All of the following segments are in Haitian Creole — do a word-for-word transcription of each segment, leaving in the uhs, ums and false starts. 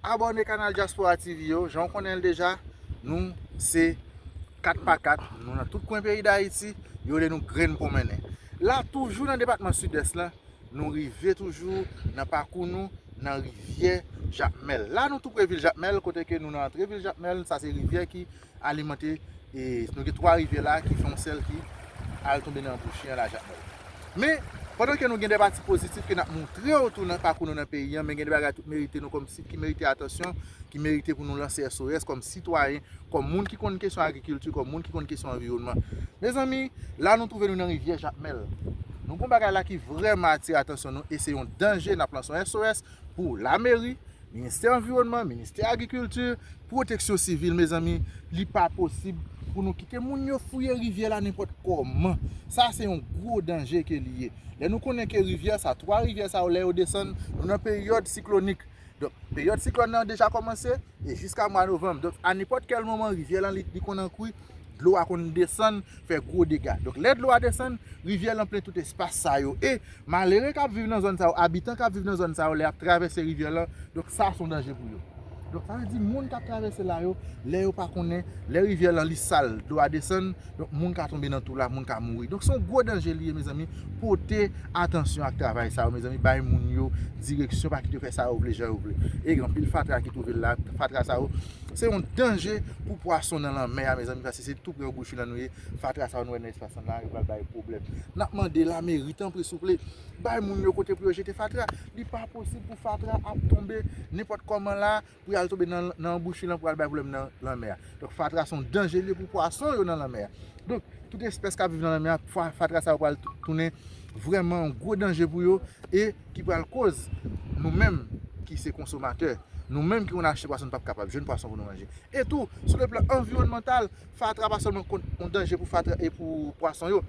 abòne kanal Diaspora T V yo, jan w konnen l deja, nou se kat pa kat, nou nan tout kwen peyi Dayiti, yo rele nou grenn pwonmennen. La, toujou nan depatman Sidès la, nou rive toujou nan pakou nou nan rivyè Jakmèl. La, nou tou pre vil Jakmèl, kote ke nou nan antre vil Jakmèl, sa se rivyè ki alimante, e nou gen twa rivyè la ki fè yon sèl ki al tonbe nan bouchi an la Jakmèl. Men, pandan ke nou gen de pati pozitif ke n ap montre w tou nan pakou nou nan peyi an, men gen de bagay tout merite nou kòm sit ki merite atansyon, ki merite pou nou lanse S O S kòm sitwayen, kòm moun ki konn kesyon agrikilti, kòm moun ki konn kesyon anviwònman. Mezanmi, la nou twouve nou nan rivyè Jakmèl. Nou gen yon bagay la ki vrèman atire atansyon nou e se yon danje, n ap lanse yon S O S pou lameri, Ministè Anviwònman, Ministè Agrikilti, Pwoteksyon Sivil, mezanmi, li pa posib pou nou kite moun yo fouye rivyè la nenpòt kòman. Sa se yon gwo danje ke li ye. Lè nou konnen ke rivyè sa, twa rivyè sa yo, lè yo desann, nou nan peryòd siklonik. Donk, peryòd siklòn nan deja kòmanse e jiska mwa novanm. Donk, a nenpòt kèl moman, rivyè lan li, li konn an kwi, dlo a konn desann, fè gwo dega. Donk, lè dlo a desann, rivyè lan plen tout espas sa yo. E malere k ap viv nan zòn sa yo, abitan k ap viv nan zòn sa yo, lè y ap travèse rivyè lan, donk sa se yon danje pou yo. Donk, sa vle di moun k ap travèse la yo, lè yo pa konnen, lè rivyè lan li sal, dlo a desann, donk moun ka tonbe nan twou la, moun ka mouri. Donk, se yon gwo danje li ye, mezanmi. Pote atansyon ak travay sa yo, mezanmi. Bay moun yo direksyon, pa kite yo fè sa yo vle, jan yo vle. E gen anpil fatra ki twouve la, fatra sa yo, se yon danje pou pwason nan lanmè a, mezanmi, paske se tou pre yon bouchi lan nou ye. Fatra sa yo nou wè nan espas lan la, yo pral bay pwoblèm. N ap mande lameri, tanpri, souple, bay moun yo kote pou yo jete fatra. Li pa posib pou fatra ap tonbe nenpòt kòman la, pou y al tonbe nan, nan bouchi lan, pou y al bay pwoblèm nan lanmè a. Donk, fatra se yon danje li ye pou pwason yo nan lanmè a. Donk, tout espès k ap viv nan lanmè a, fa-, fatra sa yo pral tou-, tounen vrèman yon gwo danje pou yo e ki pral koz nou menm ki se konsomatè, nou menm ki konn achte pwason, nou p ap kapab jwenn pwason pou nou manje. E tou, sou le plan anviwònmantal, fatra pa sèlman konn yon danje pou fatra e pou pwason yo,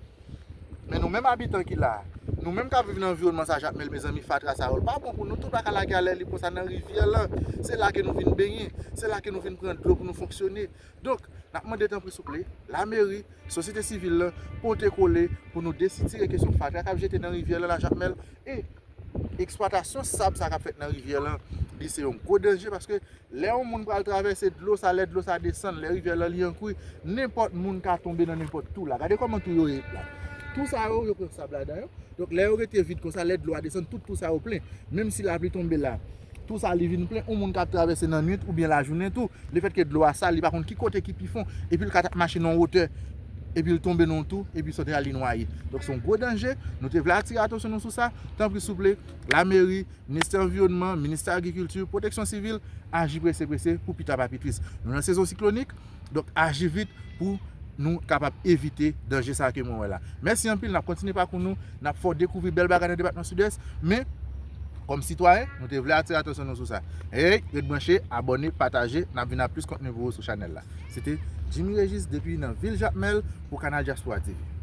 men nou menm abitan ki la a, nou menm k ap viv nan anviwònman sa Jakmèl, mezanmi, fatra sa yo, l pa bon pou nou tou, pa ka lage a lè lib konsa nan rivyè lan. Se la ke nou vin benyen, se la ke nou vin pran dlo pou nou fonksyone. Donk, n ap mande tanpri souple, lameri, sosyete sivil lan, pote kole pou nou desitire kesyon fatra k ap jete nan rivyè lan la Jakmèl e eksplwatasyon sab sa k ap fèt nan rivyè lan, li se yon gwo danje paske lè yon moun pral travèse dlo sa, lè dlo sa desann, lè rivyè lan li an kwi, nenpòt moun ka tonbe nan nenpòt twou la. Gade kòman twou yo ye la. Twou sa yo, yo pran sab ladan yo. Donk, lè yo rete vid konsa, lè dlo a desann, tout twou sa yo plen. Menm si lapli tonbe la, twou sa li vin plen, yon moun k ap travèse nan nwit oubyen lajounen tou, lefètke dlo a sal, li pa konn ki kote ki pi fon, epi l ka t ap mache nan yon wotè, epi l tonbe nan yon twou, epi sòti a li nwaye. Donk, se yon gwo danje, nou te vle atire atansyon nou sou sa. Tanpri, souple, lameri, Ministè Anviwònman, Ministè Agrikilti, Pwoteksyon Sivil, aji prese prese pou pita pa pi tris. Nou nan sezon siklonik, donk aji vit pou nou kapab evite danje sa ke mwen wè la. Mèsi anpil, n ap kontinye pakou nou, n ap fè w dekouvri bèl bagay nan depatman Sidès, men, kòm sitwayen, nou te vle atire atansyon nou sou sa. Hey, ret branche, abòne, pataje, n ap vin ak plis kontni pou ou sou chanèl la. Se te Jimmy Régis depi nan vil Jakmèl pou Kanal Diaspora T V.